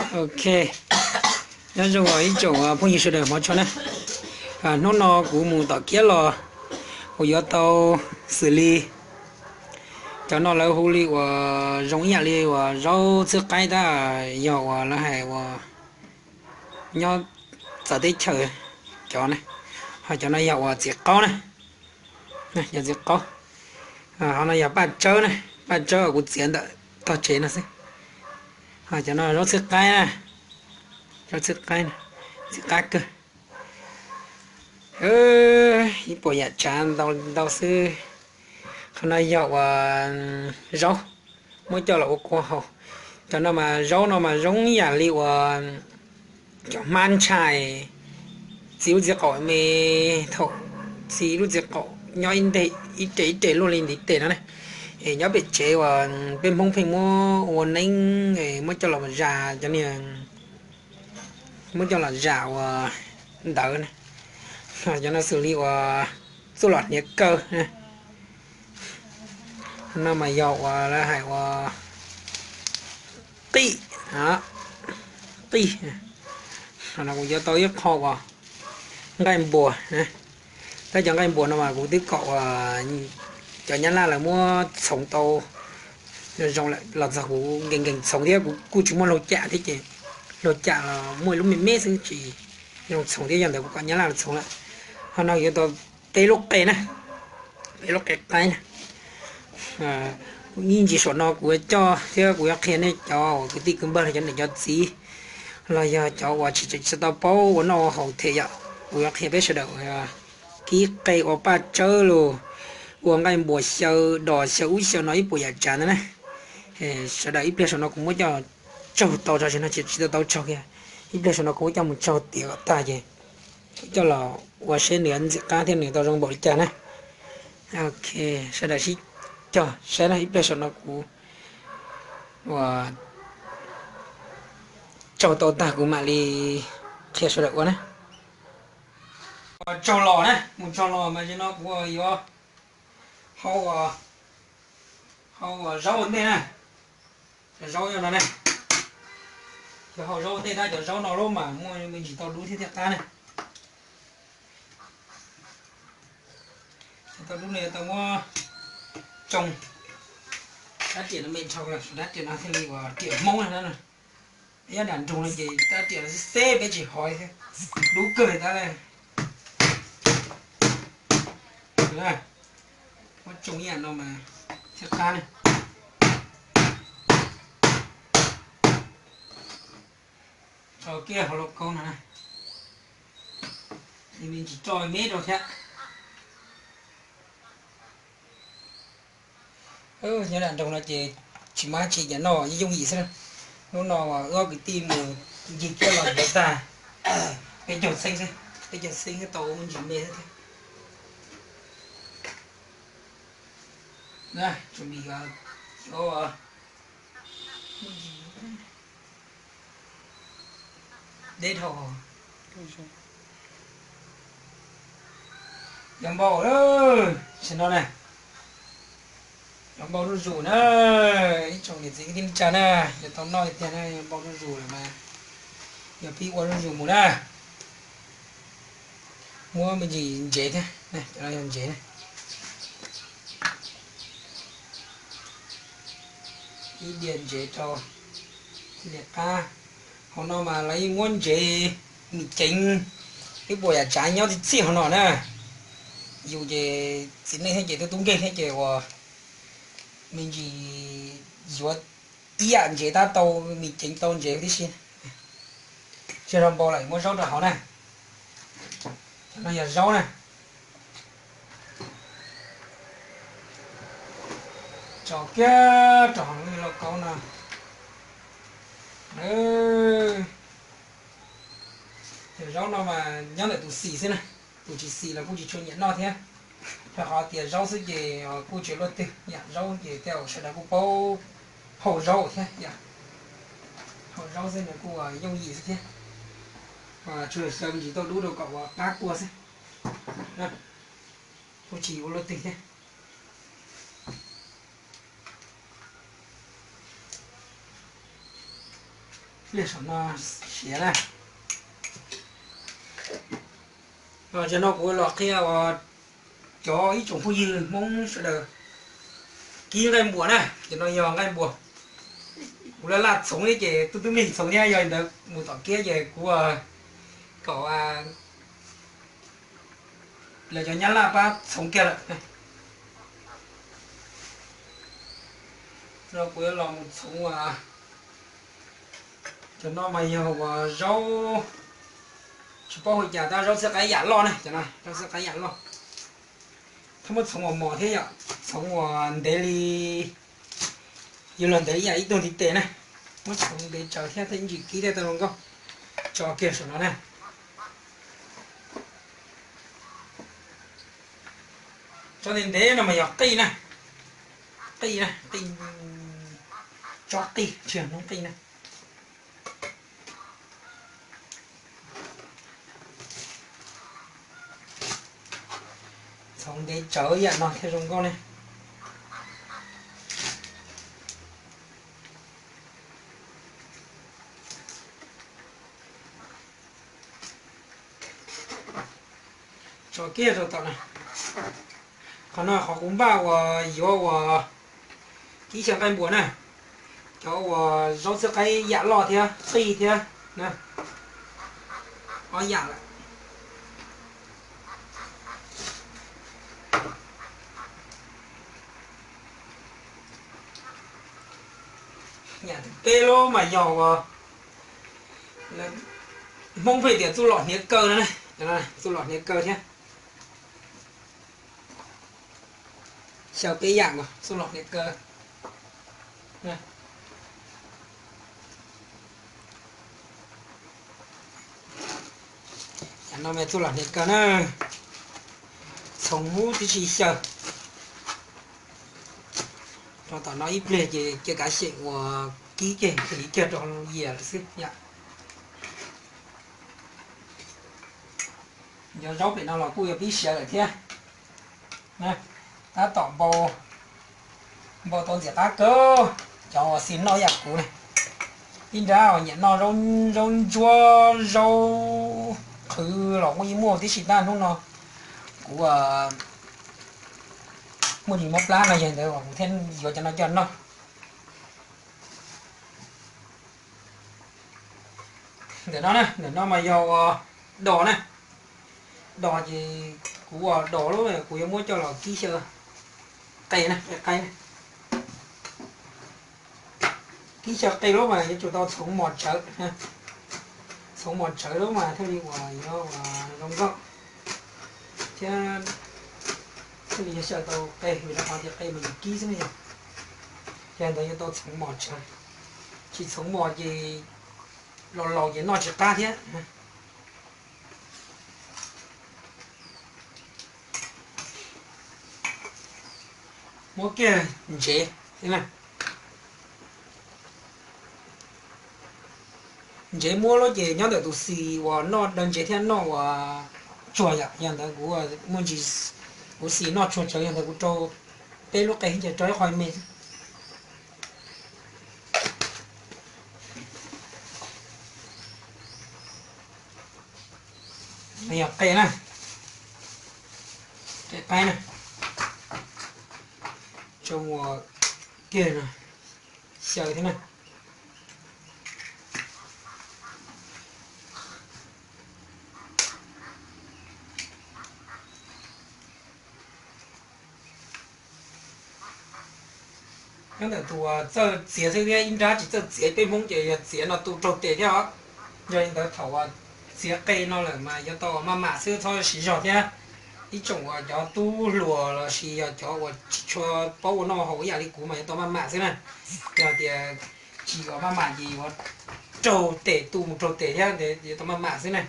Ok, nyob zoo ib tsoom phooj ywg sawv daws hmov tshua na. Hnub no kuv mus tom kiab los, kuv yuav tau xws li cov no lawv hu li uas zoo ib yam li uas zaub txhwb qaib tab, yog uas lawv hais uas nyob txawv teb chaws cov na, ho cov no yog uas txiv qaub na, yog txiv qaub. Ho no yog paj tsawb na, paj tsawb uas kuv txiav ntawm tog tsev no xwb. Ho cov no zaub txhwb qaib na, zaub txhwb qaib, txhwb qaib kawg. Ib puas yam tsav ntau ntau xwb. Qhov no yog uas zaub muab coj los ua kua haus. Cov no mas zaub no mas zoo yam li uas cov hmab ntshai, txi lub txiv qaum me, thaum txi lub txiv qaum nyob ib tes ib tes luaj li ntiv tes no ne. Es nyob pem tsev uas peb Hmoob pheej muab ua neeb, muab coj los zas cov niag, muab coj los zas uas ntawd na. Cov no xws li uas txuj lom hniav kaw. No mas yog uas lawv hais uas qij, qij. No kuv yuav tau ib qho uas nqaij npuas. Tab cov nqaij npuas no mas kuv twb kom uas cov nyab laj lawv muab txhoov tau zoo lawm los txog kuv nkees nkees txhoov thiab, kuv kuj tsis muaj laug cam thiab ces laug cam los muaj ib lub me me xwb tsis zoo txhoov thiab, yog ntawd kuv kom nyab laj los txhoov lawm. Ho no yuav tau peb lub qe na, peb lub qe qaib na. Ib ntsis saum no kuv yuav coj thiab kuv yuav qhia nej cov uas kwv tij kwv npawg los cov niam cov txiv los yog cov uas tsis tau paub ua noj ua haus thiab yom, kuv yuav qhia peb sawv daws kib qe ua paj tsawb los ua nqaij npuas xyaw dos xyaw ub xyaw no ib puas yam tsav ntawd na. Sawv daws ib pliag saum no kuv muab coj tsaug tau tso, tsis no tsis tau tau tsaug kiag. Ib pliag saum no kuv muab coj mus tsaug tiav kom tag ces kuv coj los ua seb nws ntxim qab thiab nws tau zoo npaum li cas na. Ok, sawv daws sib cog saib na, ib pliag saum no kuv ua tsaug tau tag kuv mam li qhia sawv daws ua na. Ua tsaug los na, mus tsaug los mas no kuv yuav hau, hau zaub ua ntej na. Cov zaub yog no ne, yog hau zaub ua ntej tab cov zaub no lub mas muaj me ntsis tau dub thiab thiaj qab ne. Tau dub no yuav tau muab tsoo. Rab riam no me dhau, rab riam no thiaj li uas riam Hmoob na. Ib nram nroog no ces rab riam no xeb peb tsis hov thiab, dub kawg tab. Muab tsoo ib yam no mas thiaj qab ne. Tso kiag hauv lauj kaub no na, me ntsis tso me rau thiab. Nyob nram nroog no ces tsis muaj dab tsi, cov noj yooj yim xwb. Hnub no wb ob kwv tij mus ncig kiab los yuav tag peb caug txheeb xwb, peb caug txheeb tau ntsis me xwb thiab. Deb dhau. Cov npau, tam no na, cov npau zuj zus na, ib tsoom niam txiv kwv tij neej tsa na, yuav tau noj tiag na, npau zuj zus lawm mas yog pib ua zuj zus mus na. Muab me ntsis ntsev thiab, cov no yog ntsev na. Ib diav ntsev rau thiaj li qab. Hauv no mas lawv yeej muab ntsev mis ceev, ib puas yam tsav nyob txij txij hauv no na. Yus ces txiv neej thiab ces tub tub nkeeg thiab ces uas me ntsis yuav ib yam ntsev tab tau mis ceev tau ntsev tib si. Tsis rau npau lawm muab zaub rau hauv na. Cov no yog zaub na. Tso kiag rau hauv lub lauj kaub no. Cov zaub no mas nyob ntawm tus xis xwb na, tus tsis xis los kuj tsis tshua nyiam noj thiab. Rau qhov tias zaub xwb ces kuj tsis luaj twg, yam zaub ces tej zaum sawv daws kuj paub hau zaub thiab, hau zaub xwb nws kuj yooj yim xwb thiab. Tsuas xyaw me ntsis tauj dub rau kom ua qab kua xwb, kuj tsis ua luaj twg thiab. Pliag saum no siav na. Ces no kuv los qhia uas cov ib tsoom phooj ywg Hmoob sawv daws kib nqaij npuas na. Ces no yog nqaij npuas, kuv laj laj txhoov thiab ces tub tub me txhoov thiab, yog li ntawd mus tom kiab ces kuv kom lawv cov Nyab Laj pab txhoov kiag lawm. No kuv yuav los mus txhoov, cov no mas yog uas zaub, tsis paub hu cas tab zaub txhawb qaib yam loj na, cov no zaub txhawb qaib yam loj. Thaum muab txhoov uas mos thiab yom, txhoov uas ntev li, yuav luag ntev li yam ib tug ntiv tes na. Muab txhoov ntev tsawv thiab tej ntsis kib thiab tau zoo nkauj. Tso kiag saum no na. Tso ntev ntev no mas yog qij na, qij na, qij, tsob qij, tsis yog noob qij na. Txhoov ntev tsawv yam no thiaj zoo nkauj ne. Tso kiag rau tom na. Qhov no qhov kuv npaj uas yuav uas kib xyaw nqaij npuas na, cov uas zaub txhawb qaib yam loj thiab qij thiab na, ob yam lawm. Yam thib peb lub mas yog uas Hmoob pheej tias txuj lom hniav kaw no, txuj lom hniav kaw thiab. Xyaw peb yam mas txuj lom hniav kaw. Yam no mas txuj lom hniav kaw na, txhoov huv tib si xyaw. Rau tom no ib pliag ces cia kav xyeem uas kib kiag, kib kiag rau yias lawm xwb yom. Cov zaub pem no los kuj yuav pib siav lawm thiab. Tab tom npau, npau tau ntxim qab kawg. Cov uas xis noj yam kuv ne, ib nrab uas nyiam noj zaub ntsuab zaub qhwv los kuj yeej muaj tib si, tab hnub no kuv muaj ris muab plab no yog ntawd kuv thiaj yuav cov no coj noj. Ntawm no na, ntawm no mas yog uas dos na. Dos ces kuv uas dos lub kuv yuav muab coj los kib xyaw qe na, qe qaib na. Kib xyaw qe lub mas yuav tsum tau txhoov mos tsawv, txhoov mos tsawv lub mas thiaj li uas yuav uas zoo nkauj thiab thiaj li yuav xyaw tau qe, vim rau qhov tias qe mas yus kib xwb ne yog. Yog ntawd yuav tau txhoov mos tsawv, tsis txhoov mos ces laus laus ces noj tsis qab thiab. Muab kiag ntsev, ntsev muab lub ces nyob ntawm tus xis uas noj daw ntsev thiab noj uas tsuag yom, yog ntawd kuv muaj ntsis, kuv xis noj tsuag tsawv yog ntawd kuv rau peb lub qe ces rau ib qho me. Yog qe na, qe qaib na, tso mus kiag no, xyaw thiab na. Nyob ntawm tus uas txawj txiav xwb thiab ib nrab tsis txawj txiav, peb Hmoob ces yog txiav no tu raug tes thiab os. Yog li ntawd thaum uas txiav qe no lawm mas yuav tau maj mam xwb, txhob siv zog thiab. Ib tsoom uas cov tub hluas los sis yog cov uas tsis tshua paub ua noj haus ib yam li kuv mas yuav tau maj mam xwb na. Yog tias tsis uas maj mam ces yuav raug tes, tu mus raug tes thiab, yuav tau maj mam xwb na.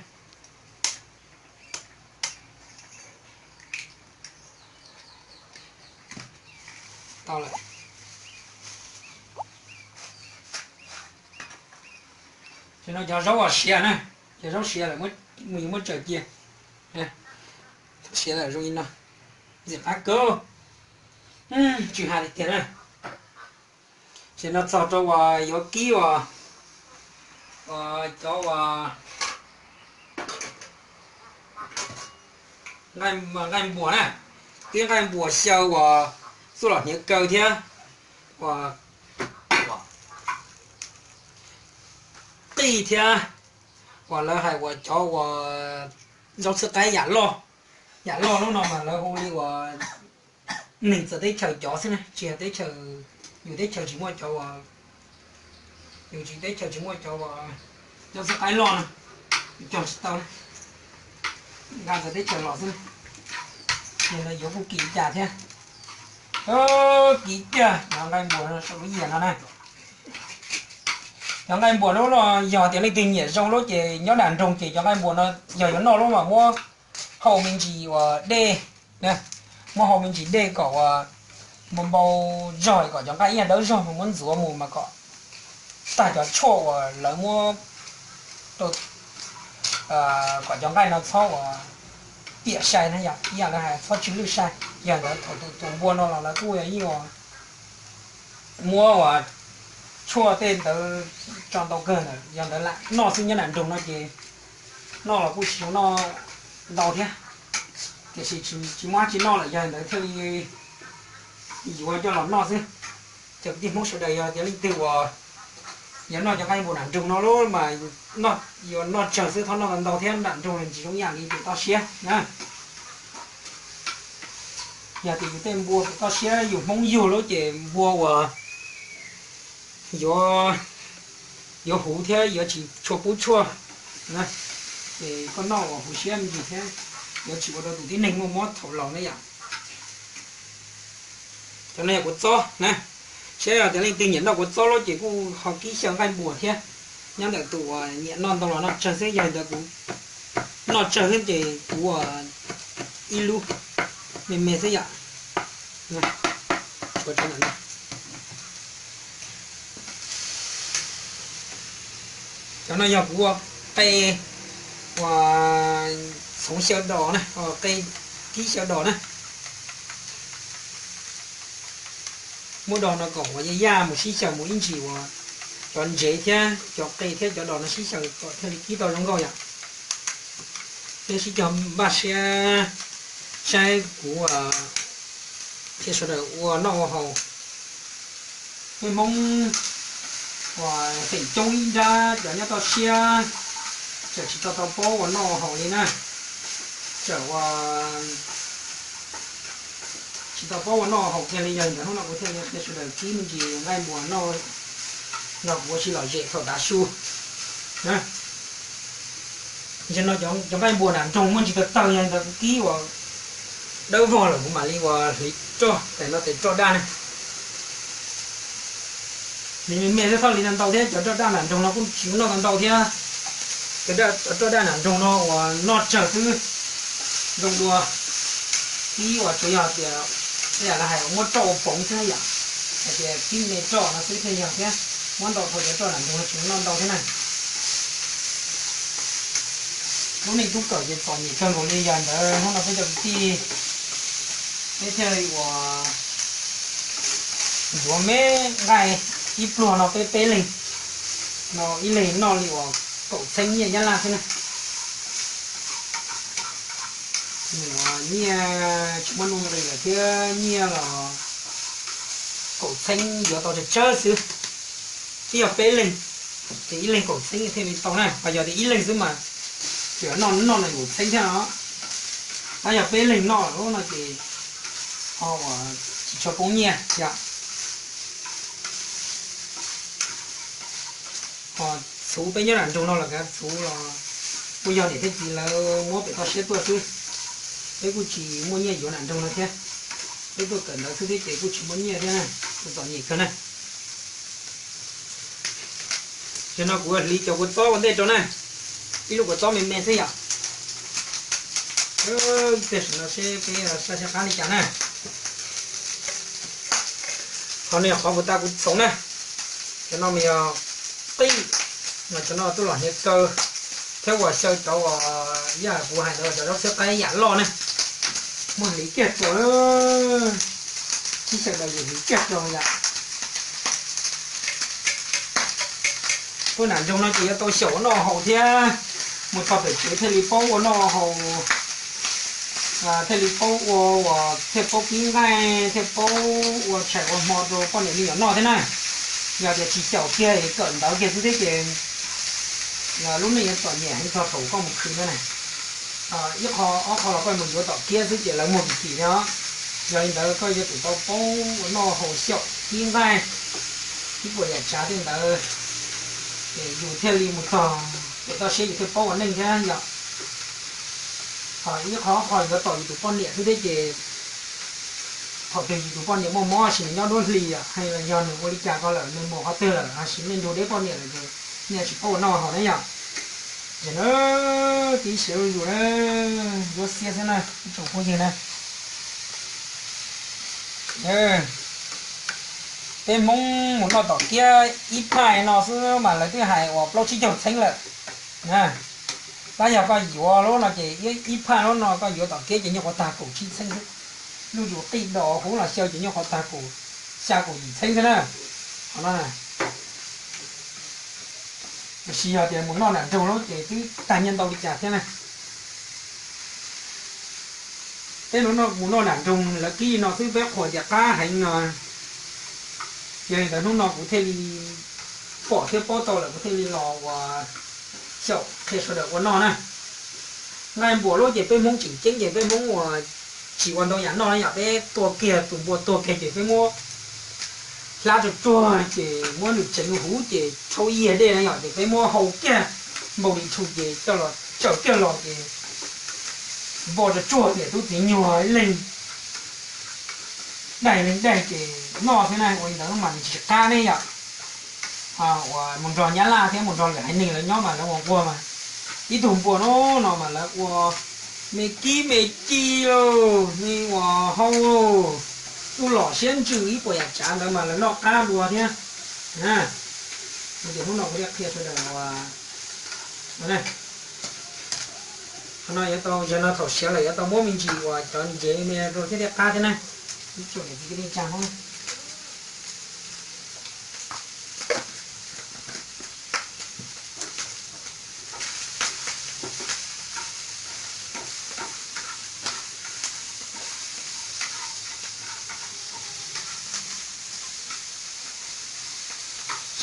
Tau lawm. Ces no cov zaub uas siav na, cov zaub siav lawm, muab tsaws cia. Siav lawm zoo li no, ntxim qab kawg, tsis hais li tiag na. Ces no txog rau uas yuav kib uas Cov uas nqaij npuas na, tib nqaij npuas xyaw uas txuj lom hniav kaw thiab uas qij thiab uas lawv hais uas cov uas zaub txhwb qaib yam loj. Yam loj lub no mas lawv hu li uas neeg txawv teb chaws cov xwb na, tsis yog teb chaws, yus teb chaws tsis muaj cov uas, yus tsis teb chaws tsis muaj cov uas zaub txhwb qaib loj no, cog tsis tau na. Nqa txawv teb chaws los xwb na. Ces lawv yuav kuj kim cas thiab. Kim kiag cov nqaij npuas no saum lub yias no na. Cov nqaij npuas lub no yog tias leej twg nyiam zoo lub ces nyob nram nroog ces cov nqaij npuas no yog yuav noj lub mas muab hau me ntsis uas dej, muab hau me ntsis dej kom uas npau npau zog kom cov nqaij ib yam dawb zog mas muab ntxuav mus mas kom tag cov tshuaj uas lawv muab rau, kom cov nqaij no txhob uas piam sai na, yog ib yam lawv hais txhob tsw lwj sai. Yog ntawd thaum tus tus npua no los lawv kuj yeej muab uas tshuaj tej ntawd tso ntau kawg ntawd, yog ntawd lam noj xwb. Nyob nram nroog no ces noj los kuj tsis zoo noj ntau thiab, tiam sis tsis muaj dab tsi noj lawm yog ntawd thiaj li yuav coj los noj xwb. Cov kwv tij Hmoob sawv daws yog tias leej twg uas yuav noj cov nqaij npuas nram nroog no lub mas yuav noj tsawg xwb, txhob noj ntau thiab, nram nroog tsis zoo ib yam li pem toj siab na. Yog tias yus tej npua pem toj siab yus Hmoob yug lawm ces npua uas yuav, yuav huv thiab yuav tsis tshua pub tshuaj na, ces koj noj uas huv siab me ntsis thiab, yuav tsis ua rau tus tib neeg muaj mob thaum laus na yom. Cov no yog kua txob na, saib yog tias leej twg nyiam noj kua txob lawm ces kuj ho kib xyaw nqaij npuas thiab. Nyob ntawm tus uas nyiam noj ntau los noj tsawg xwb, yog li ntawd kuv noj tsawg xwb ces kuv ua ib lub me me xwb yom. Cov no yog kuv ua qe uas txhoov xyaw dos na, qe kib xyaw dos na. Muab dos no kom uas yaj yaj mus sib xyaw mus ib ntsis uas cov ntsev thiab cov qe thiab cov dos no sib xyaw kom thiaj li kib tau zoo nkauj yom. Peb sib cog npaj siab saib kuv thiab sawv daws ua noj ua haus. Peb Hmoob uas feem coob ib nrab cov nyob toj siab tseem tsis tau tau paub ua noj ua haus li na. Tseem ua tsis tau paub ua noj haus kiag li, yog li ntawd hnub no kuv thiaj li qhia sawv daws kib me ntsis nqaij npuas noj, nrog kuv ua si lom zem thaum tav su na. Ntawm no cov nqaij npuas nram nroog muaj ntsis tawg tawg, yog li ntawd kuv kib uas dawb vog lawm kuv mam li uas hliv roj, tes no tes roj daj na. Hliv me me xwb, txhob hliv ntau ntau thiab, cov roj daj nram nroog no kuj tsis noj ntau ntau thiab. Cov roj daj nram nroog no uas noj tsawg xwb, zoo dua. Kib uas tsuas yog tias, yam lawv hais muab roj ua poov xwb yom, hais tias kib me roj no xwb thiaj yog thiab, muab ntau dhau cov roj nram nroog no tsis noj ntau thiab na. Lub neej tub kawm ces txom nyem kawg nkaus li, yog ntawd hnub no peb cov kwv tij peb thiaj li uas yuav me nqaij ib pluag no peb peb leeg no ib leeg noj li uas kaum txheeb nyiaj Nyab Laj xwb na. Nws uas nyiaj tsis muaj nuj nqis lawm thiab nyiaj los kaum txheeb yuav tau tsawg tsawg xwb. Twb yog peb leeg ces ib leeg kaum txheeb thiaj li tau na, ho yog tias ib leeg xwb mas tseem noj noj no kaum txheeb thiab no. Tab yog peb leeg noj lawm no ces ho uas tsis tshua poob nyiaj yom. Ho txhuv peb nyob nram nroog no los kav txhuv los kuj yog niam thiab txiv lawv muab pem toj siab tuaj xwb, peb kuj tsis muaj nyiaj yuav nram nroog no thiab. Peb tuaj kawm ntawv xwb thiab ces kuj tsis muaj nyiaj thiab, kuj txom nyem kawg na. Tam no kuv hliv cov kua txob ua ntej rau na, ib lub kua txob me me xwb yom. Tej zaum no seb peb saj seb qab li cas na. Qhov no yog qhov puas tas kuv txhoov na. Cov no mas yog qij, no cov no tub los hniav kaw, thiab uas xyaw cov uas yam kuv hais ntawd cov zaub txhwb qaib yam loj na. Muaj hliv kiag rau, sib xyaw daws yus hliv kiag rau yom. Lub nam nroog no ces yuav tau xyaum ua noj haus thiab, mus txog pem tsev thiaj li paub ua noj haus, thiaj li paub ua, ua, thiaj paub kib nqaij, thiaj paub ua tshais ua hmo rau poj niam me nyuam noj thiab na. Yog tias tsis xyaum kiag es kawm ntawv kiag xwb thiab ces lub neej yuav txom nyem heev txog thaum koj mus khwv na. Ib qho ob qho los koj mus yuav tom kiab xwb ces lawv muag kim kim li os. Yog li ntawd koj yuav tsum tau paub ua noj haus xyaum kib nqaij, ib puas yam tsav tej ntawd, ces yus thiaj li mus txog pem toj siab yus thiaj paub ua neej thiab yom. Ib qho ob qho yuav tom yus tus poj niam xwb thiab ces thaum twg yus tus poj niam muaj mob sis nws nyob duab hli hais los yog nws ua li cas ko lawm nws mus qhov twg lawm sis nej nrug deb poj niam lawm ces nej tsis paub ua noj haus na yom. Ces na, tib siav zuj zus na, yuav xiab xwb na ib tsoom phooj ywg na. Peb Hmoob mus noj tom kiab ib phaj no xwb mas lawv twb hais uas plaub tsib caug txheeb lawm. Tab yog koj yuav lub no ces ib phaj lub no koj yuav tom kiab ces nyuaj qhuav tag kaum tsib txheeb xwb. Lub yus qij dos huv los xyaw ces nyuaj qhuav tag kaum xya kaum yim txheeb xwb na. Qhov no na, tiam sis yog tias mus noj nram nroog lawm ces twb tag nyiaj ntau li cas thiab na. Peb mus noj nram nroog lawv kib li no xwb peb qhuas tias qab heev no. Yog li ntawd hnub no kuv thiaj li pom thiab paub tau lawm kuv thiaj li los ua xyaum qhia sawv daws ua noj na. Nqaij npua lub ces peb Hmoob tseem ceeb ces peb Hmoob ua tsis ua ntau yam noj na yom, peb tua kiag tus npua tuag kiag ces peb muab hlab tsuag tsuag ces muab nws tseev huv ces rhaub yiag dej na yom, ces peb muab hau kiag npau li thu ces coj los tsaws kiag los ces npau tsuag tsuag tias tub txiv nyuag ib leeg daig leeg daig ces noj thiab na. Ua li ntawd mas nws tsis qab ne yom. Uas mus nrog nyab laj thiab mus nrog lwm haiv neeg lawv nyob mas lawv ua nquag mas ib tug npua no no mas lawv ua me kib me ci lauj, me uas hau lauj, lub lom siab ntsws ib puas yam tsav ntawd mas lawv noj qab dua thiab. Ces hnub no kuv thiaj qhia sawv daws uas qhov no yuav tau, yog no thaum siav lawm yuav tau muab me ntsis uas cov ntsev me rau thiab thiaj qab thiab na. Ib tsoom niam txiv kwv tij neej tsa Hmoob.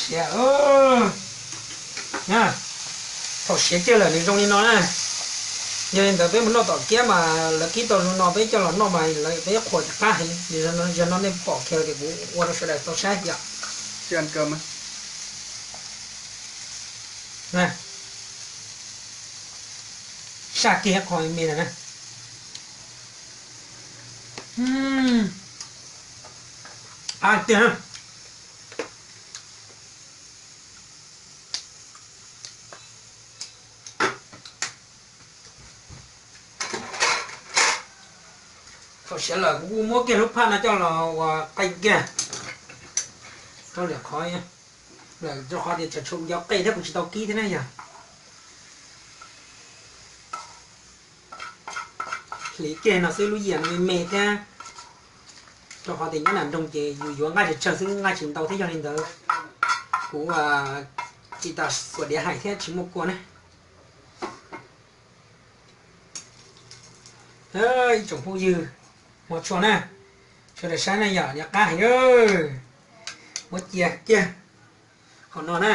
Siav, thaum siav kiag lawm nws zoo li no na. Yog li ntawd peb mus noj tom kiab mas lawv kib tau zoo no peb coj los noj mas lawv peb qhuas tias qab heev. Yog no nej pom kiag tias kuv ua rau sawv daws tau saib yom. Saj kiag qho me na. Qab tiag. Thaum siav lawm kuv kuj muab kiag lub phaj no coj los ua qee kiag rau lwm qhov, rau qhov tias tsam tshuav kuv cov qe thiab kuv tsis tau kib thiab na yog. Hliv kiag no xwb lub yias no me me thiab. Rau qhov tias nyob nram nroog ces yus yuav nqaij tsawg tsawg xwb, nqaij tsis ntau thiab, yog li ntawd kuv tsis tas xuas diav hais thiab tsis muaj kua na. Ib tsoom phooj ywg, hmov tshua na, sawv daws saib na yom, nws qab heev. Muab cia kiag qhov no na.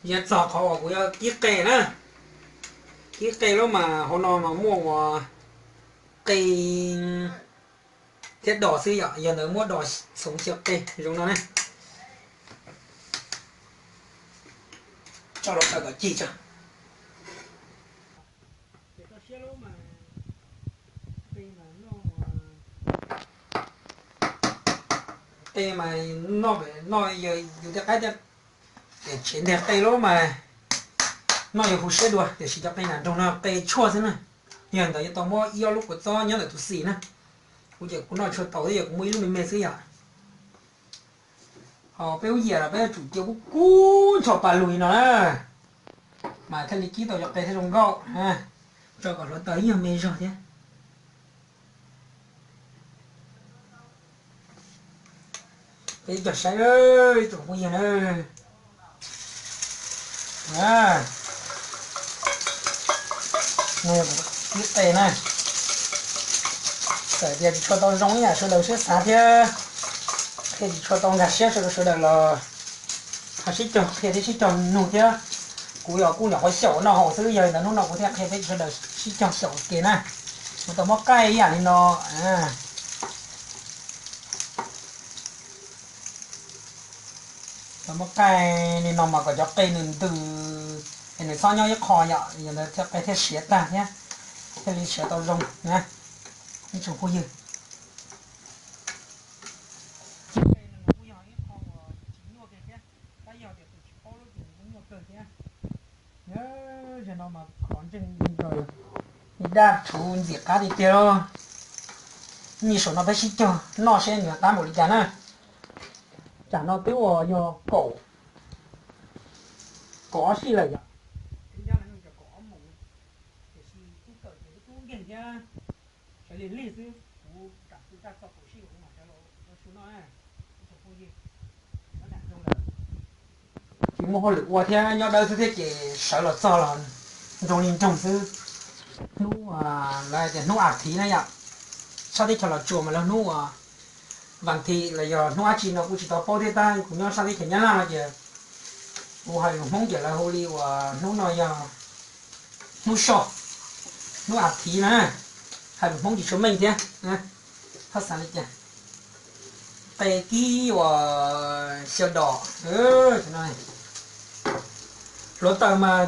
Yuav txog qhov uas kuv yuav kib qe na. Kib qe lub mas hauv no mas muaj ua qe thiab dos xwb yom, yog ntawd muab dos xoov xyaw qe zoo no na. Tso los tawm kom cig tso. Qe mas noj, noj yus tej qaib thiab, tsev nteg qe lub mas noj yuav huv siab dua, tiam sis cov qe nram nroog no qe tshuaj xwb na. Yog ntawd yuav tau muab ib ob lub kua txob nyob ntawm tus xim na. Kuv ces kuv noj tshuaj taus thiab yog kuv muaj ib lub me me xwb yom. Ho peb lub yias los peb yuav tsum cia kub kub ncho pa lug li no na, mas thiaj li kib tau cov qe thiaj zoo nkauj. Tso kom hluav taws ib nyuag me zog thiab. Peb cog saib ib tsoom phooj ywg na. Tib qe na, txawm tias tsis tshua tau zoo ib yam sawv daws siab xav thiab, qhia tsis tshua tau nkag siab sawv daws sawv daws los ho sib cog qhia thiab sib cog nug thiab. Kuv yog kuj nyuam qhuav xyaum noj haus xwb, yog li ntawd hnub no kuv thiaj qhia peb sawv daws sib cog xyaum ua ke na. Kuv tau muab qaij ib yam li no. Tau muab qaij li no mas kom cov qe nws ntws, es nws txhob nyob ib qho yom, yog ntawd thiaj qe thiaj siav tag thiab, thiaj li siav tau zoo na ib tsoom phooj ywg. Qe no kuj yog ib qho uas tsis nyuaj kawg thiab, tab yog tias tus tsis paub lub ces nws kuj nyuaj kawg thiab. Zaum no mas qhov ntseeg nkaus, daj rhuv ntxim qab tiag tiag li. Nyiam saum no peb sib cog noj seb nws qab npaum li cas na. Tsam no twb uas yog kaum, kaum ob sij lawm yom. Twb ncaj no kaum ob moos, tiam sis kuj kawm ces kuj tub nkeeg thiab, sawv lig lig xwb, kuv kam txog kaum sij kuv mam sawv los ua su noj na. Tsis muaj hauj lwm ua thiab nyob dawb xwb thiab ces sawv los txog los nroog li nroog xwb. Hnub lawv tias hnub as thiv na yom, sab teb chaws Los Tsuas mas lawv hnub uas vas thiv los yog hnub dab tsi no kuj tsis tau paub thiab, tab kuv nyob sab teb chaws Nyab Laj no ces kuv hais lus Hmoob ces lawv hu li uas hnub no yog hnub so, hnub as thiv na, hais lus Hmoob tsis tshua meej thiab. Thaj xav li cas? Qe kib uas xyaw dom. Hluav taws mas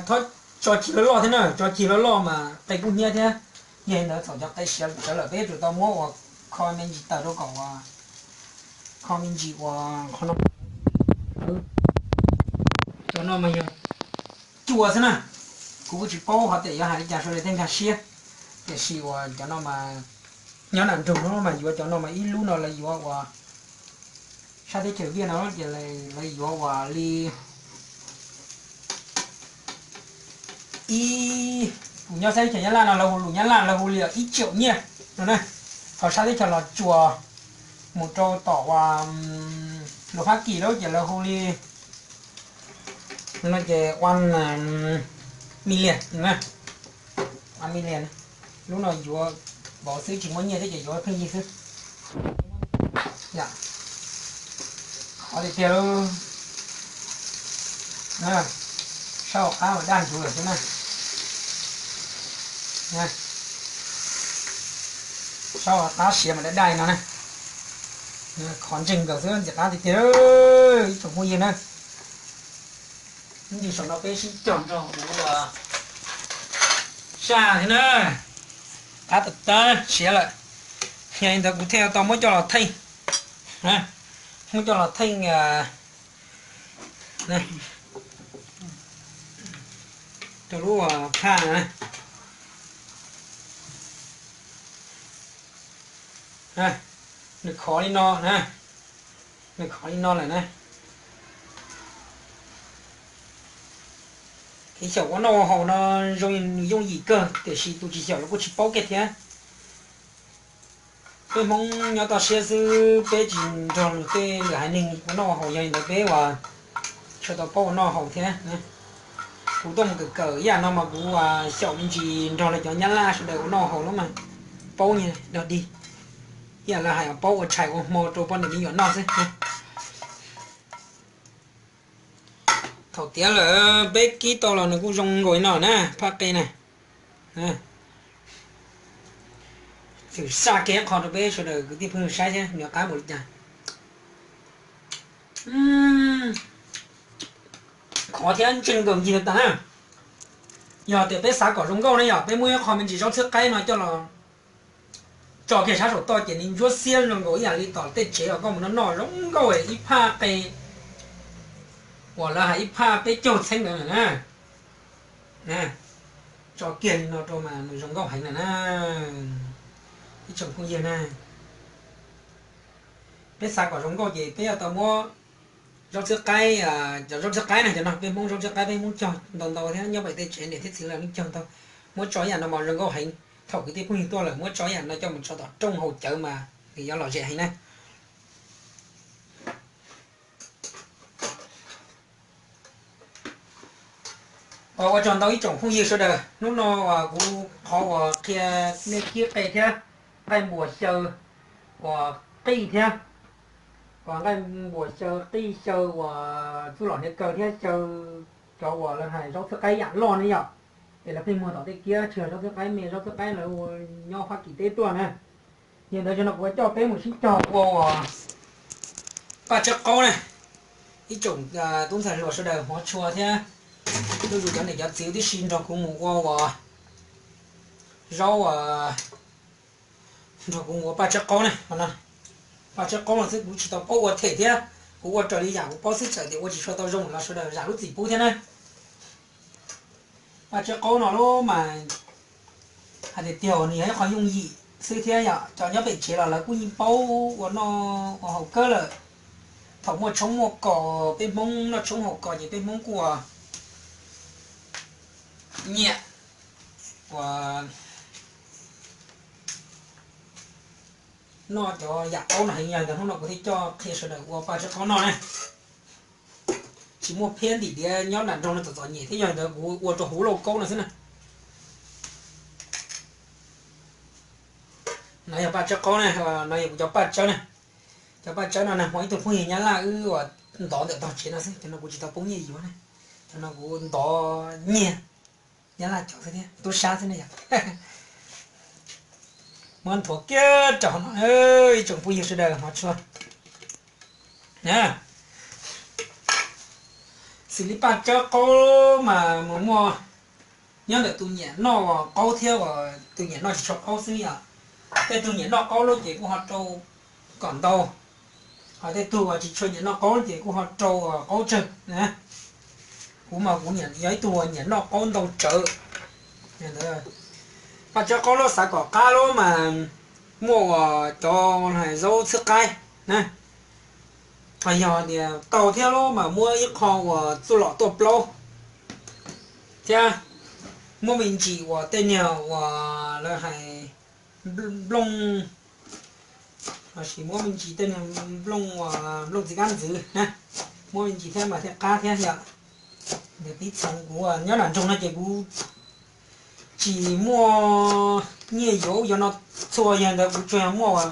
tso cig loj loj thiab na, tso cig loj loj mas qe kub hnyiab thiab. Yog li ntawd thaum cov qe siav sawv lawm peb yuav tsum tau muab uas kho me ntsis taws rau kom uas, kho me ntsis uas qhov no. Cov no mas yog cua xwb na, kuv kuj tsis paub hov tias yuav hais li cas sawv daws thiaj nkag siab. Tiam sis uas cov no mas nyob nram nroog no mas yuav cov no mas ib lub no lawv yuav uas sab teb chaws Viaj no ces lawv yuav uas li ib, kuv nyob sab teb chaws Nyab Laj no lawv hu lus Nyab Laj lawv hu li ib triệu nyiaj no na. Ho sab teb chaws Los Tsuas mus rau tom uas lus Fab Kis lawm ces lawv hu li no ces one million, one million. Lub no yuav vauv xwb tsis muaj nyiaj thiab ces yuav pheej yig xwb. Qhov tiag tiag, sab hauv qab mas daj ncuv lawm xwb na. Sab hauv qab siav mas daj daj no na. Qhov ntseeg nkaus xwb ntxim qab tiag tiag ib tsoom phooj ywg na. Ib ntsis saum no peb sib cog nrog kuv ua saj thiab na. Qab tas tas siav lawm, yog li ntawd kuv thiaj tau muab coj los theej, muab coj los theej rau lub phaj na. Nws khov li no na, nws khov li no lawm na. Kev xyaum ua noj ua haus no zoo nws yooj yim kawg tiam sis tus tsis xyaum los kuj tsis paub kiag thiab. Peb Hmoob nyob toj siab xwb peb tsis nrog luag tej lwm haiv neeg ua noj ua haus yog li ntawd peb uas tsis tau paub ua noj haus thiab. Kuv tuaj mus kawm kawm ib yam no mas kuv xyaum me ntsis nrog lawv cov Nyab Laj sawv daws ua noj haus lawm mas paub nyias dog dig. Ib yam lawv hais paub ua tshais ua hmo rau poj niam me nyuam noj xwb. Thaum tiav lawm peb kib tau los nws kuj zoo nkaus li no na, phaj qe na. Txwm saj kiag qho rau peb sawv daws kwv tij phooj ywg saib thiab nws qab npaum li cas. Khov thiab ntseeg nkaus ncig tas na. Yog tias peb xav kom zoo nkauj na yom, peb muab ib qho me ntsis zaub txhwb qaib no coj los tso kiag sab saum toj ces nws ntsuab xiab zoo nkaus ib yam li tom tej tsev uas koj mus noj noj zoo nkauj ib phaj qe uas lawv hais ib phaj peb caug txheeb ntawd na. Tso kiag li no rau mas nws zoo nkauj heev lawm na. Ib tsoom phooj ywg na, peb xav kom zoo nkauj ces peb yuav tau muab zaub txhwb qaib, cov zaub txhwb qaib na, cov no peb Hmoob zaub txhwb qaib peb Hmoob cog ntau ntau thiab nyob pem tej tsev niam thiab txiv lawv yeej cog ntau. Muab tso ib yam no mas zoo nkauj heev, thaum kwv tij phooj ywg tuaj lawm muab tso ib yam no coj mus tso tom rooj haus cawv mas nws yuav lom zem heev na. Ua tsaug ntau ib tsoom phooj ywg sawv daws, hnub no uas kuv qhov uas qhia nej qib qe thiab nqaij npuas xyaw uas qij thiab, uas nqaij npuas xyaw qij xyaw uas txuj lom hniav kaw thiab xyaw cov uas lawv hais zaub txhwb qaib yam loj ne yom. Es lawv pheej muag tom tej kiab tsis yog zaub txhwb qaib me, zaub txhwb qaib lawv ua nyob Fab Kis teb tuaj na. Yog ntawd zaum no kuv coj peb mus sib cog ua uas paj tsawb qaub na. Ib tsoom tub ntxhais hluas sawv daws hmov tshua thiab zuj zus cov niam cov txiv tib si nrog kuv mus ua uas zaub, nrog kuv mus ua paj tsawb qaub na. Paj tsawb qaub no xwb kuv tsis tau paub ua them thiab, kuv ua raws li yam kuv paub xwb, txawm tias ua tsis tshua tau zoo los sawv daws zam lub txim pub thiab na. Paj tsawb qaub no lub mas hais tias tiag nws yog ib qho yooj yim xwb thiab yom, cov nyob pem tsev los lawv kuj yeej paub ua noj ua haus kawg lawm. Thaum muaj tshoob muaj kos, peb Hmoob noj tshoob haus kos ces peb Hmoob kuj ua nyiam uas noj cov yam qaub no heev. Yog ntawd hnub no kuv thiaj coj qhia sawv daws ua paj tsawb qaub noj na. Tsis muaj phiab ntim diav nyob nram nroog no txom txom nyem thiab, yog ntawd kuv ua rau hauv lauj kaub no xwb na. No yog paj tsawb qaub na, no yog kuv cov paj tsawb na. Cov paj tsawb no na, muaj ib tug phooj ywg Nyab Laj wb uas ntov ntawm tog tsev no xwb, cov no kuv tsis tau poob nyiaj yuav na. Cov no kuv ntov nyiag Nyab Laj cov xwb thiab, tub sab xwb ne yom. Muab nthuav kiag rau hauv no, ib tsoom phooj ywg sawv daws hmov tshua. Xws li paj tsawb qaub mas mus muaj nyob ntawm tus nyiam noj qaub thiab uas tus nyiam noj tsis tshua qaub xwb yom. Tej tug nyiam noj qaub lawm ces kuj ho rau kom ntau, ho tej tug uas tsis tshua nyiam noj qaub ces kuj ho rau uas qaub tsawg na. Kuv mas kuv yog ib tug uas nyiam noj qaub ntau tsawv. Paj tsawb qaub lub xav kom qab lub mas muaj uas cov zaub txhwb qaib na. Ho yog tias tau thiab lub mas muab ib qho uas txuj lom tuaj plaub thiab muab me ntsis uas tej niag uas lawv hais nplooj, lossis muab me ntsis tej niag nplooj uas nplooj txiv kab ntxwv na, muab me ntsis thiab mas thiaj qab thiab yom. Ntawd pib txhoov, kuv nyob nram nroog no ces kuv tsis muaj nyiaj yuav ub yuav no txhua, yog ntawd kuv tsuas yog muaj uas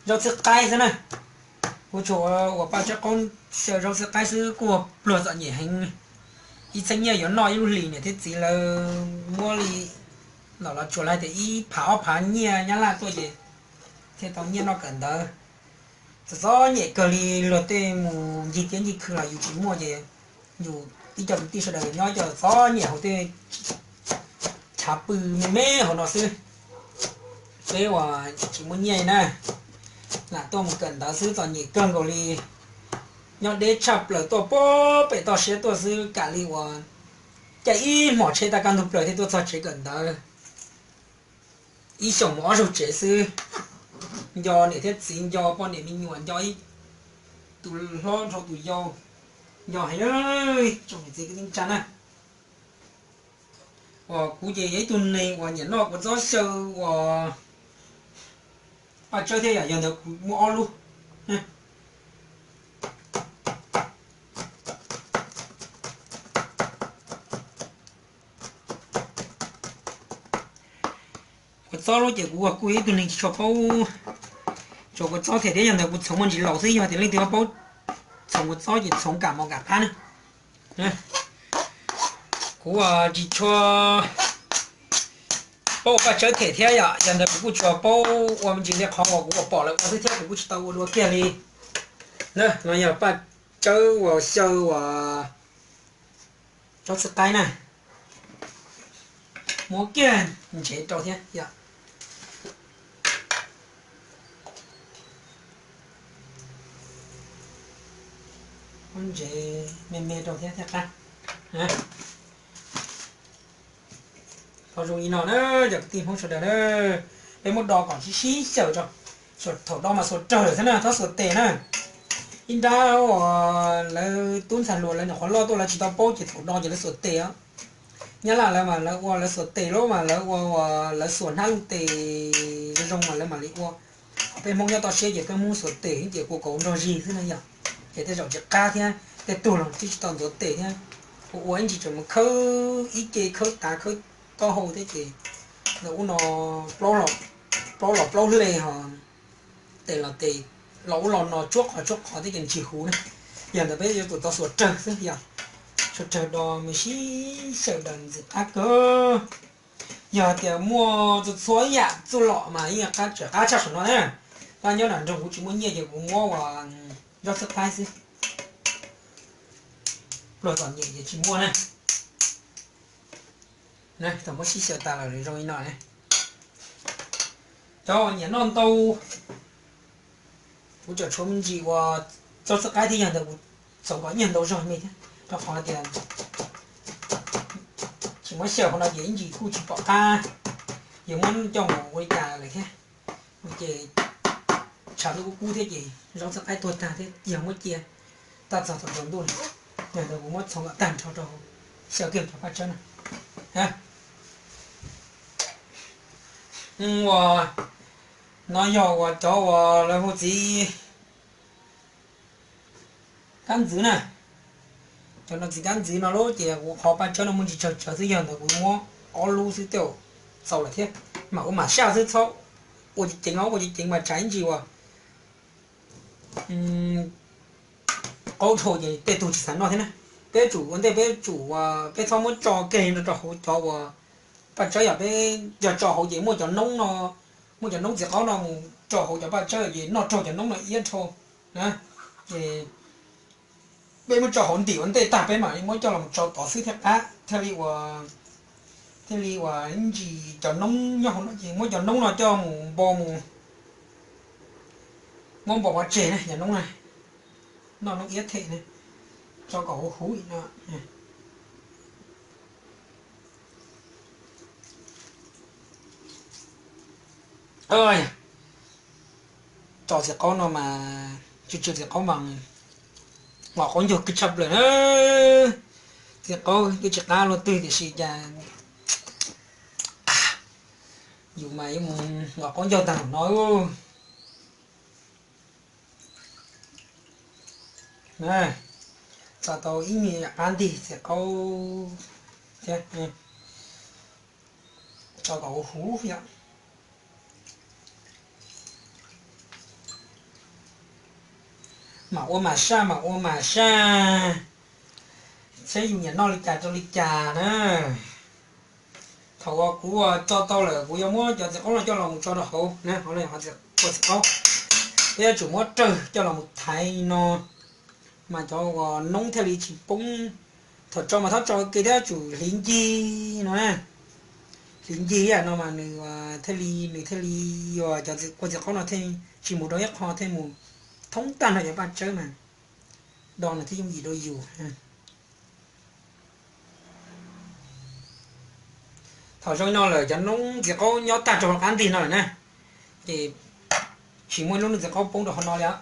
zaub txhwb qaib xwb na. Kuv tsuas uas paj tsawb qaub xyaw zaub txhwb qaib xwb kuj pluag txom nyem heev. Ib txheeb nyiaj yuav noj ib lub hlis niam thiab txiv lawv muab li los los tsuas lawv tias ib phav ob phav nyiaj Nyab Laj tuaj ces thiaj tau nyiaj noj kawm ntawv. Txom txom nyem kawg li, luag tej mus ncig tiab ncig khw los yus tsis muaj ces yus ib co kwv tij sawv daws nyob ib co txom nyem hauv tej chav pw me me hauv no xwb. Peb uas tsis muaj nyiaj na, lam tuaj mus kawm ntawv xwb txom nyem kawg nkaus li. Nyob deb tshaj plaws tuaj puag pem toj siab tuaj xwb, kam li uas caij ib hmos tsheb tag kaj ntug plaws thiaj tuaj txog tsev kawm ntawv. Ib xyoos mus ob zaug tsev xwb, nco niam thiab txiv, nco poj niam me nyuam, nco ib tus hlob dhau tus yau, nco heev tsoom niam txiv kwv tij neej tsa na. Uas kuv ces yog ib tug neeg uas nyiam noj kua txob xyaw uas paj tsawb thiab yom, yog ntawd kuv muaj ob lub. Kua txob lub ces kuv kuj yog ib tug neeg tsis tshua paub tsuav kua txob thiab, yog ntawd kuv txhoov muaj ntsis laus xwb, yog tias leej twg paub txhoov kua txob ces txhoov kam mos kam qab na. Kuv tsis tshua paub ua paj tsawb them thiab yom, yog ntawd kuv kuj tsuas paub ua me ntsis li qhov uas kuv ua pom lawv ua xwb thiab kuv kuj tsis tau ua dua kiag li. No yog paj tsawb uas xyaw uas tsob txhwb qaib na, muab kiag ntsev rau thiab yom. Muab ntsev me me rau thiab thiaj qab. Tau zoo li no na, cov kwv tij Hmoob sawv daws na, peb muab do kom sib sib xyaw tso. Thaum do mas xuas rawg lawm xwb na, txhob xuas tes na. Ib nrab uas lawv tub ntxhais hluas lawv nyuam qhuav loj tuaj lawv tsis tau paub ces thaum do ces lawv xuas tes os. Nyab Laj lawv mas lawv ua lawv xuas tes lawm mas lawv ua lawv xuas hnab looj tes zoo zoo mas lawv mam li ua. Peb Hmoob nyob toj siab ces peb Hmoob xuas tes ces kua kauv nrog zig xwb na yom. Ces tej zaum tsis qab thiab tej tug los twb tsis tau ntxuav tes thiab. Ua ib ntsis tseem mus khawb ib ce, khawb tav khawb taub hau thiab ces ntawm ub no plaub los plaub hle ho tes los tes, los ub los no tsuab qhov tsuab qhov thiab ces tsis huv na. Yog ntawd peb yuav tsum tau xuas rawg xwb, yog xuas rawg do me sib xyaw daws ntxim qab kawg. Yog tias muaj txhua txhua yam txuj lom mas yeej qab tseem qab tshaj saum no na. Tab nyob nram nroog kuv tsis muaj nyiaj ces kuv muab ua zaub xwb qaib xwb, pluag txom nyem ces tsis muaj na. Thaum muab sib xyaw tas los zoo li no. Cov uas nyiam noj ntau, kuv tseem tshuav me ntsis uas zaub xwb qaib thiab, yog ntawd kuv txhoov kom nyiaj ntau zog me thiab, rau qhov tias tsis muab xyaw hauv no ces ib ntsis kuj tsis pom qab. Yog muab coj mus ua li cas lawm thiab, ces tshav ntuj kub kub thiab ces zaub xwb qaib tuag tag thiab, yog muab cia tag txog thaum tsaus ntuj na. Yog ntawd kuv muab txhoov kom tag nrho rau, xyaw kiag cov paj tsawb no. Uas no yog uas cov uas lawv hu txiv kab ntxwv na. Cov no txiv kab ntxwv no lub ces kuv qhov paj tsawb no muaj ntsis tsawg tsawg xwb, yog ntawd kuv muab ob lub xwb tej txaus lawm thiab. Mam ua mam saj xwb, txhob ua ceev ceev os, ua ceev ceev mas tsam ib ntsis uas qaub dhau ces tej tug tsis xav noj thiab na. Peb tsum ua ntej peb tsum, peb txhob muab tso kiag rau hauv cov uas paj tsawb, yog peb yog tso hauv ces muaj cov noob no, muaj cov noob txiv qaub no mus tso hauv cov paj tsawb ces noj raug cov noob no iab dhau na. Ces peb muab tso hauv ntim ua ntej tag peb mam li muab coj los tso tod xwb thiaj qab, thiaj li ua, thiaj li ua ntsis cov noob nyob hauv no ces muab cov noob no coj mus npo mus, muab npo pov tseg na cov noob na. Noj noob iab them na, tso kom huv huv no. Tso txiv qaub no mas tsw tsw txiv qaub mas, ua qaub ncaug kawg tshaj plaws na. Txiv qaub twb tsis qab luaj twg tiam sis cas yus mas yuav mus ua qaub ncaug tag no. Tso tau ib me qab ntig txiv qaub thiab, tso kom huv huv yom. Mam ua mam saj, mam ua mam saj, saib yus nyiam noj li cas rau li cas na. Thaum uas kuv tso tau lawm kuv yuav muab cov txiv qaub no coj los mus tso rau hauv na, hauv no yog qhov txiv, qhov txiv qaub. Peb yuav tsum muab rawg coj los mus thaiv no, mas cov uas noob thiaj li tsis poob. Thaum tso mas txhob tso kiag thiab, tsum hliv ncig no na. Hliv ncig ib yam no mas nws thiaj li, nws thiaj li, yog cov kua txiv qaub no thiaj tsis mus rau ib qho, thiaj mus thoob tag nrho cov paj tsawb mas do nws thiaj yooj yim rau yus. Thaum zoo li no lawm cov noob txiv qaub nyob tag rau hauv qab ntig no lawm na, ces tsis muaj ib lub noob txiv qaub poob rau hauv no li os.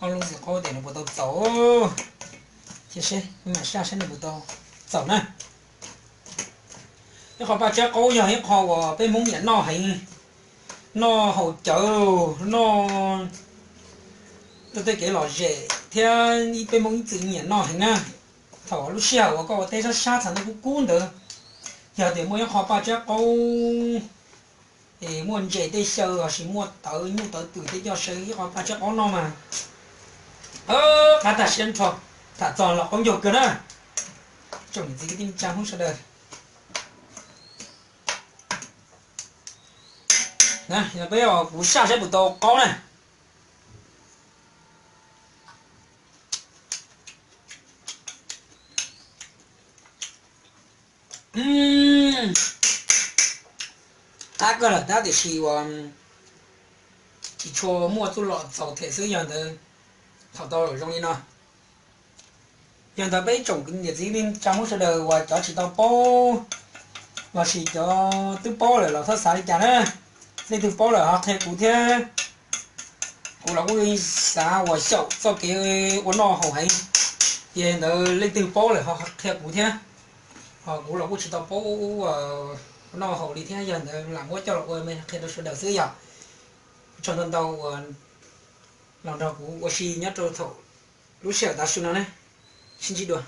Ob lub txiv qaub tias nws puas tau txaus, cia seb mam saj seb nws puas tau txaus na. Ib qho paj tsawb qaub yog ib qho uas peb Hmoob nyiam noj heev, noj haus cawv, noj tej kev lom zem thiab peb Hmoob ib txwm nyiam noj heev na. Thaum lub sij hawm uas koj ua teb sab sab txhav ntuj kub kub ntawd, yog tias muaj ib qho paj tsawb qaub es muaj ntses tej xyaw lossis muaj tawv nyuj tawv twm tej coj saw ib qho paj tsawb qaub noj mas qab tag siab nrho, tham txog los qaub ncaug kawg na. Tsoom niam txiv kwv tij neej tsa Hmoob sawv daws, peb kuv saj saib puas tau qaub na. Qab kawg lawm tab tiam sis uas tsis tshua muaj txuj lom txaus them xwb, yog ntawd thaum tau zoo li no. Yog ntawd peb ib tsoom niam txiv neej tsa Hmoob sawv daws uas cov tsis tau paub lossis cov twb paub lawm los txhob xav li cas na. Leej twg paub lawm ho qhia kuv thiab. Kuv los kuj xav uas xyaum txoj kev ua noj haus heev, ces ntawd leej twg paub lawm ho qhia kuv thiab. Ho kuv los kuj tsis tau paub ua noj haus li thiab, yog ntawd lam muab coj los ua me qhia rau sawv daws xwb yom. Tsaug ntau ntau uas Los nrog kuv ua si nyob rau thaum lub sij hawm tav su no ne, sib ntsib dua.